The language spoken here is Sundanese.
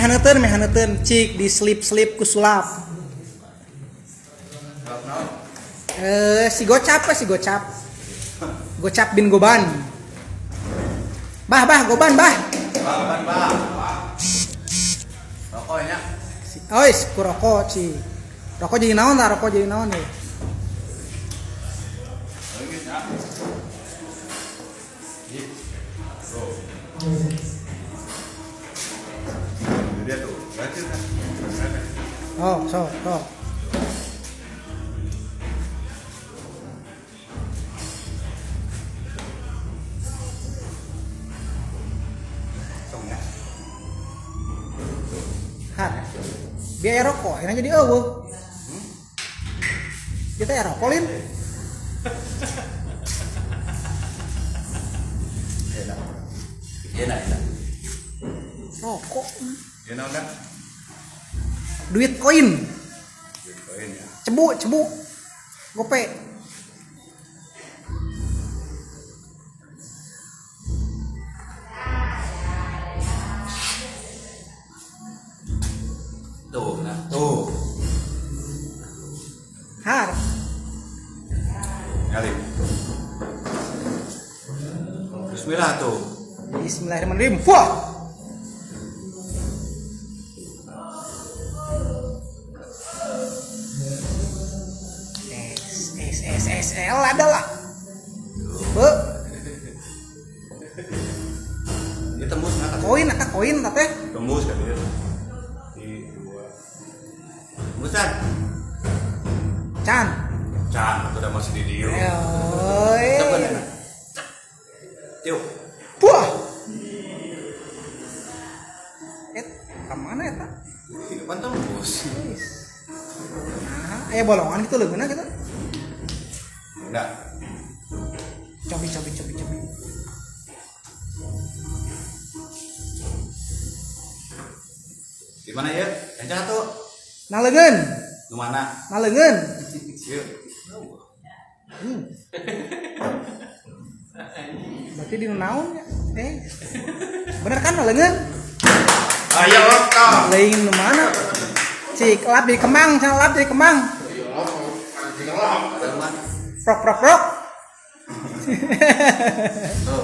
Mehaneuten cik di slip-slip ku sulap. Si gocap apa si gocap? Gocap bin Goban. Bah bah Goban bah. Goban bah. Rokoknya. Ois ku rokok ci. Rokok jadi naon lah, rokok jadi naon ya. Oh, so, so. Biaya rokok, akhirnya jadi eueuh. Kita ya rokok lin. Enak, enak. Rokok. Enak kan? Duit koin. Duit koin ya. Cebu, cebu. Gope. Tuh, nah, tuh. Har. Nyali. Bismillah tuh. Bismillahirrahmanirrahim. Wah. S S S S L adalah. Be. Ini tembus nah. Koin atau koin teh? Tembus kan dia. Tembusan. Can. Can, udah masih di dieu. Tiup. Wah. Ka mana eta? Pan tembus. Nah, aya bolongan gitu leungeunna gitu. Enggak. Cobi cobi cobi cobi. Di mana ya? Yang satu. Nah leungeun. Di mana? Nah leungeun. Ieu. Berarti di naon ya? Bener kan leungeun? Ayo lokal. Lain nu mana? Cik, lap di kemang, sana lap di kemang. Prok prok prok. Tuh.